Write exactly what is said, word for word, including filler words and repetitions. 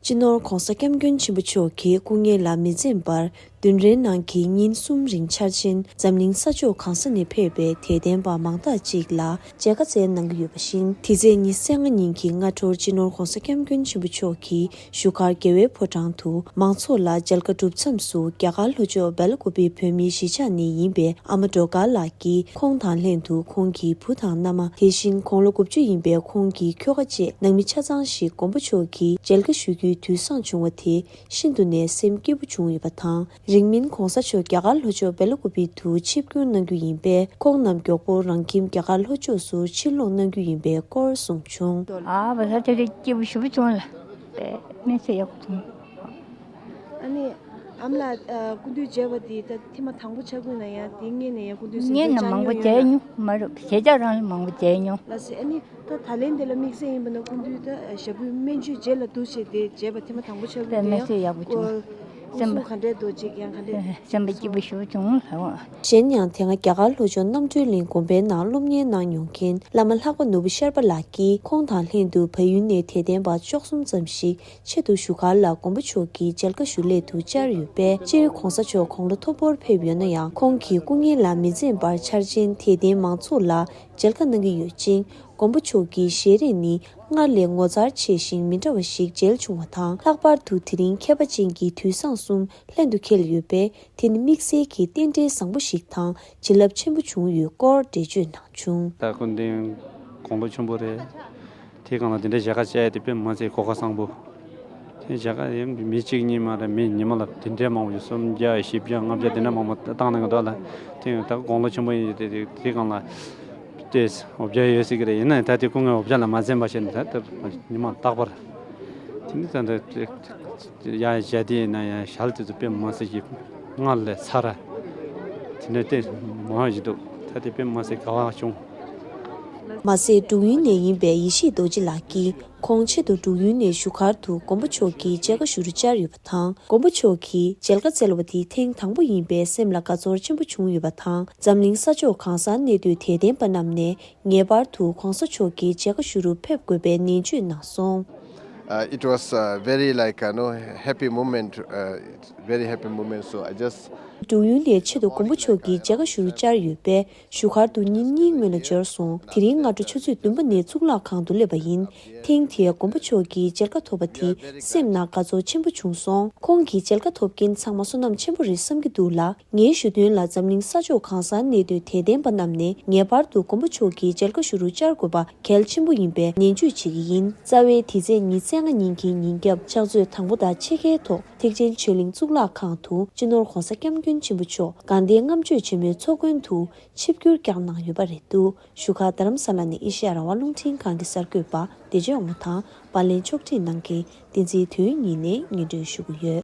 སྤྱི་ནོར་༧གོང་ས་༧སྐྱབས་མགོན་ཆེན་པོ་མཆོག་གི་སྐུ་ངལ་ལ་མི་འཛེམ་པར། བདུན་རེའི་ནང་གི་ཉིན་གསུམ་རིང་འཆར་ཅན་འཛམ་གླིང་ས་ཕྱོགས་གང་ས་ནས་ཕེབས་པའི་དད་ལྡན་པ་མང་དག་ཅིག་ལ་མཇལ་ཁ་བསྩལ་གནང་གི་ཡོད་པ་བཞིན། དེ་ཚེས་ཉི་ཤུ་རྩ་ལྔ་ཉིན་གྱི་སྔ་དྲོར་སྤྱི་ནོར་༧གོང་ས་༧སྐྱབས་མགོན་ཆེན་པོ་མཆོག་གིས་བཞུགས་སྒར་རྒྱལ་བའི་ཕོ་བྲང་དུ་མང་ཚོགས་ལ་མཇལ་ཁ་གྲུབ་མཚམས་སུ། རྒྱ་གར་ལྷོ་ཕྱོགས་སྦེལ་ཀུ་པེ་བོད་མིའི་གཞིས་ཆགས་ནས་ཡིན་པའི་ཨ་མ་སྒྲོལ་དཀར་ལགས་ཀྱིས། ཁོང་དང་ལྷན་དུ་ཁོང་གི་བུ་དང་མནའ་མ། དེ་བཞིན་དགུང་ལོ་དགུ་བཅུ་ཡིན་པའི་ཁོང་གི་ཁྱོ་ག་བཅས་ནང་མི་ཆ་ཚང་ཞིག་མགོན་པོ་མཆོག་གི་མཇལ་ཁ་ཞུ་རྒྱུའི་དུས་བཟང་བྱུང་བ་དེ་ཤིན་ཏུ་ནས་སེམས་སྐྱིད་པོ་བྱུང་ཡོད་པ་དང་། རིང་མིན་༧གོང་ས་མཆོག་རྒྱ་གར་ལྷོ་ཕྱོགས་སྦེལ་ཀུ་པེ་དུ་ཆིབས་བསྒྱུར་གནང་རྒྱུ་ཡིན་པས། ཁོང་རྣམས་མགྱོགས་པོ་རང་ཁྱིམ་རྒྱ་གར་ལྷོ་ཕྱོགས་སུ་ཕྱིར་ལོག་གནང་རྒྱུ་ཡིན་པའི་སྐོར་གསུངས་བྱུང་། ཨ་བ་ས་དེ་རེ་སྐྱིད་པོ་ཞེ་པོ་བྱུང་ལ། དཔེ་མི་སྲིད་ཡག་པོ་བྱུང་། ཨ་ནི་ཨ་མ་ལགས། ཨ། སྐུ་མདུན་མཇལ་བ་དེ་ད་ཐེངས་མ་དང་པོ་ཆགས་ཀྱི་ཡོད་ན་ཡང་། དེ་སྔོན་ནས་ཡང་སྐུ་མདུན་གཟིམ་ཆུང་མཇལ་མྱོང་ཡོད་ན། སྔོན་ན་མང་པོ་མཇལ་མྱོང་མ་རེད། ཞེ་དྲག་རང་ལ་མང་པོ་མཇལ་མྱོང་། ལགས་སེ། ཨ་ནི། ད་ད་ལན་དེ་ལ་དམིགས་བསལ་ཡིན་པ་ན་སྐུ་མདུན་ད་ཞབས་པུས་སྨན་བཅོས་རྗེས་ལ་འདུག་བྱས་ཏེ་མཇལ་བ་ཐེངས་མ་དང་པོ་ཆགས་ཀྱི་ཡོད་ན་ཡང་། དཔེ་མི་སྲིད་ཡག་པོ་བྱུང་། སྐུ་གཟུགས་ག་འདྲས་འདུག་ཅིག་ཡང་ག་འདྲས། སེམས་པ་སྐྱིད་པོ་ཞེ་པོ་བྱུང་ལགས། གཞན་ཡང་དེ་སྔ་རྒྱ་གར་ལྷོ་ཕྱོགས་རྣམ་གྲོལ་གླིང་དགོན་པའི་ནང་སློབ་གཉེར་གནང་མྱོང་མཁན་བླ་མ་ལྷག་པ་ནོར་བུ་ཤར་པ་ལགས་ཀྱིས། ཁོང་དང་ལྷན་དུ་བལ་ཡུལ་ནས་དད་ལྡན་པ་བཅུ་གསུམ་ཙམ་ཞིག་ཆེད་དུ་བཞུགས་སྒར་ལ་མགོན་པོ་མཆོག་གི་མཇལ་ཁ་ཞུ་སླད་དུ་བཅར་ཡོད་པས། སྤྱིར་༧གོང་ས་མཆོག་དགུང་ལོ་མཐོ་པོར་ཕེབས་ཡོད་ན་ཡང་། ཁོང་གི་སྐུ་ངལ་ལ་མི་འཛེམ་པར་འཆར་ཅན་དད་ལྡན་མང་ཚོགས་ལ་མཇལ་ཁ་གནང་གི་ཡོད་ཅིང་། མགོན་པོ་མཆོག་གི་ཞལ་རས་ནི་སྔར་ལས་ངོ་མཚར་ཆེ་ཞིང་མི་འདྲ་བ་ཞིག་མཇལ་བྱུང་བ་དང་། ལྷག་པར་དུ་དེ་རིང་ཁྱད་པར་ཅན་གྱི་དུས་བཟང་གསུམ་ལྷན་དུ་འཁེལ་ཡོད་པས། དེ་ནི་དམིགས་བསལ་གྱི་རྟེན་འབྲེལ་བཟང་པོ་ཞིག་དང་བྱིན་རླབས་ཆེན་པོ་བྱུང་ཡོད་སྐོར་འགྲེལ་བརྗོད་གནང་བྱུང་། ད་སྐུ་མདུན་དགུང་ལོ་ཆེན་པོ་རེད། དེའི་སྒང་ལ་དེ་འདྲའི་མཇལ་ཁ་བཅར་ཡ་དེ་དཔེ་མི་སྲིད་གོ་སྐབས་བཟང་པོ། དེ་མཇལ་ཁ་ཡང་མི་གཅིག་གཉིས་མ་རེད། མི་ཉི་མ་ལ་དེ་འདྲའི་མང་པོ་ཡོད། སུམ་བརྒྱ་བཞི་བརྒྱ་ལྔ་བརྒྱ་དེ་འདྲ་མང་པོ་བཏང་གནང་གི་འདུག་ལ། དེ་ཡང་ད་དགུང་ལོ་ཆེན་པོ་ཡིན། དེ་དེ་དེའི་སྒང་ལ་ཏོག་ཙམ་འོ་བརྒྱལ་ཡོད་སྲིད་ཀྱི་རེད། ཡིན་ན་ད་དེ་སྐུ་ངལ་འོ་བརྒྱལ་ལ་མ་འཛེམས་པ་བྱས་ནས། ད་ད་ཉི་མ་རྟག་པར་དེ་ནི་ད་ད་ཡ་ཞལ་དེ་ཡིན་ན་ཡང་ཞལ་དེ་ཚོ་དཔེ་མི་སྲིད་ཀྱི་སྔར་ལས་ཚ་ར་དེ་འདྲ་དེ་མང་ཞིག་འདུག་ད་དེ་དཔེ་མི་སྲིད་དགའ་བ་བྱུང་། མ་ཟད་འབྲུག་ཡུལ་ནས་ཡིན་པའི་ཡེ་ཤེས་རྡོ་རྗེ་ལགས་ཀྱིས། ཁོང་ཆེད་དུ་འབྲུག་ཡུལ་ནས་བཞུགས་སྒར་དུ་མགོན་པོ་མཆོག་གི་མཇལ་ཁ་ཞུ་རུ་བཅར་ཡོད་པ་དང་། མགོན་པོ་མཆོག་གིས་མཇལ་ཁ་བསྩལ་བ་དེ་ཐེངས་དང་པོ་ཡིན་པས། སེམས་ལ་དགའ་ཚོར་ཆེན་པོ་བྱུང་ཡོད་པ་དང་། འཛམ་གླིང་ས་ཕྱོགས་གང་སར་གནས་སྡོད་དད་ལྡན་པ་རྣམས་ནས་ངེས་པར་དུ་༧གོང་ས་མཆོག་གི་མཇལ་ཁ་ཞུ་རུ་ཕེབས་དགོས་པའི་ནན་བརྗོད་གནང་སོང་། Uh, it was uh, very like uh, no happy moment, uh, it's very happy moment. So I just འབྲུག་ཡུལ་ནས་ཆེད་དུ་མགོན་པོ་མཆོག་གི་མཇལ་ཁ་ཞུ་རུ་བཅར་ཡོད་པས། བཞུགས་སྒར་དུ་ཉིན་གཉིས་སྔོན་ལ་འབྱོར་སོང་། དེ་རིང་སྔ་དྲོ་ཆུ་ཚོད་བདུན་པ་ནས་གཙུག་ལག་ཁང་དུ་སླེབས་པ་ཡིན། ཐེངས་འདིའི་མགོན་པོ་མཆོག་གི་མཇལ་ཁ་ཐོབ་པ་དེ་སེམས་ནང་དགའ་ཚོར་ཆེན་པོ་བྱུང་སོང་། ཁོང་གི་མཇལ་ཁ་ཐོབ་མཁན་ཚང་མ་བསོད་ནམས་ཆེན་པོ་རེད་བསམ་གྱི་འདུག་ལ། ངའི་ཞུ་དོན་ལ། འཛམ་གླིང་ས་ཕྱོགས་གང་སར་གནས་སྡོད་དད་ལྡན་པ་རྣམས་ནས་ངེས་པར་དུ་མགོན་པོ་མཆོག་གི་མཇལ་ཁ་ཞུ་རུ་བཅར་དགོས་པ་གལ་ཆེན་པོ་ཡིན་པའི་ནན་བརྗོད་བྱེད་ཀྱི་ཡིན། རྩ་བའི་དེ་ཚེས་ཉི་ཤུ་རྩ་ལྔ་ཉིན་གྱི་ཉིན་རྒྱབ་ཕྱག་ཚོད་དང་པོ་དང་ཕྱེད་ཀའི་ཐོག་ཐེག་ཆེན་ཆོས་གླིང་གཙུག་ལག་ཁང་དུ་སྤྱི་ནོར་༧གོང་ས་༧སྐྱབས་མགོན་ཆེན་པོ་མཆོག་དགའ་ལྡན་ལྔ་མཆོད་ཆེན་མོའི་ཚོགས་མགོན་དུ་ཆིབས་བསྒྱུར་བསྐྱངས་གནང་ཡོད་པ་རེད་འདུག་བཞུགས་སྒར་རྡ་རམ་ས་ལ་ནས་ཨེ་ཤེ་ཡ་རང་དབང་རླུང་འཕྲིན་ཁང་གི་གསར་འགོད་པ་བདེ་ཆེན་དབང་མོ་དང་། པར་ལེན་ཕྱོགས་སྒྲིག་གནང་མཁན་བསྟན་འཛིན་དོན་གཉིས་ནས་སྙན་སྒྲོན་ཞུ་གི་ཡོད།